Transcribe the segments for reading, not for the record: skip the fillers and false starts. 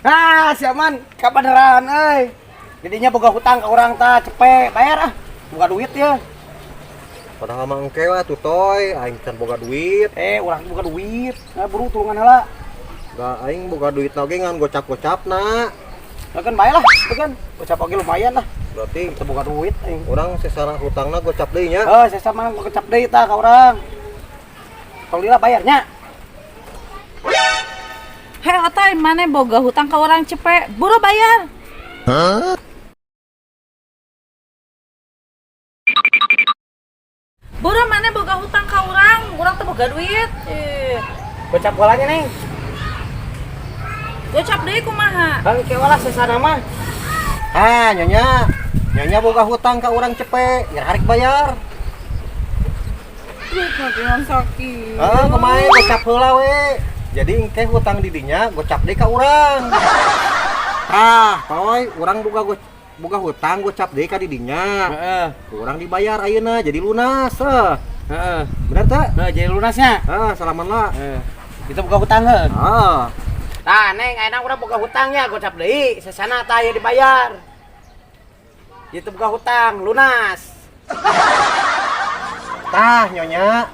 Ah, siaman, kabeneran euy. Jadinya boga hutang ke urang tah, cepet bayar ah. Boga duit ya. Padahal mah engke lah tuh, Toy, aing can boga duit. Eh, urang boga duit. Nah, buru tulungan heula. Da aing boga duit oge ngan gocap-gocapna. Kan bayar lah, itu kan. Gocap oge lumayan lah. Berarti Teu boga duit aing. Urang sesana hutangna gocap deui nya. Oh, saya sama gocap deui tah ka urang. Tong lila bayarnya. Hei Otoy, mana boga hutang ke urang cepet, buru bayar. Buru mana boga hutang ke urang, urang tuh boga duit. Eh, Gocap bolanya, Neng. Gocap deui kumaha? Bang kewalah sesana mah. Ah, Nyonya. Nyonya boga hutang ka urang cepet, ngar harek bayar. Duit mah sakit. Ah, kemarin gocap heula we. Jadi engke hutang di dinya gocap deui ka urang. Ah, Toy, urang boga hutang gocap deui ka di dinya. Heeh. Urang dibayar ayeuna jadi lunas. Eh. Heeh. Bener teh? Heeh, jadi lunasnya. Ah, salaman lah. Heeh. Kita boga hutang heuh. Ah, Tah, Neng, ayeuna urang boga hutang ya, gocap deui, sesana tah ieu dibayar. Itu boga hutang, lunas. Tah Nyonya.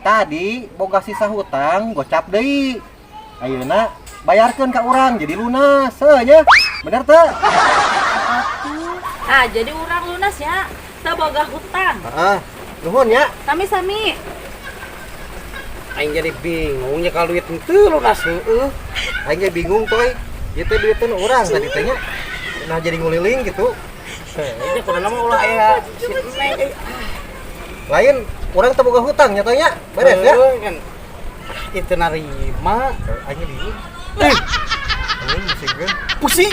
Tadi boga sisa hutang gocap deui. Ayeuna bayarkeun ka urang jadi lunas, heuh nya. Bener teh? Ah, jadi urang lunas ya. Teu boga hutang. Heeh. Nuhun ya. Sami-sami. Aing jadi bingung nya kalau duit henteu lunas heueuh. Aing ge bingung, Toy. Ieu teh duiteun urang tadi teh nya. Nah, jadi nguliling gitu. Heuh, kuduna mah ulah aya si Neng euy. Lain urang teu boga hutang nya, Toy, nya. Beres ya. Heueuh, kan. Itu narima. Aing ge bingung. Eh, Aing pusingkeun. Pusing.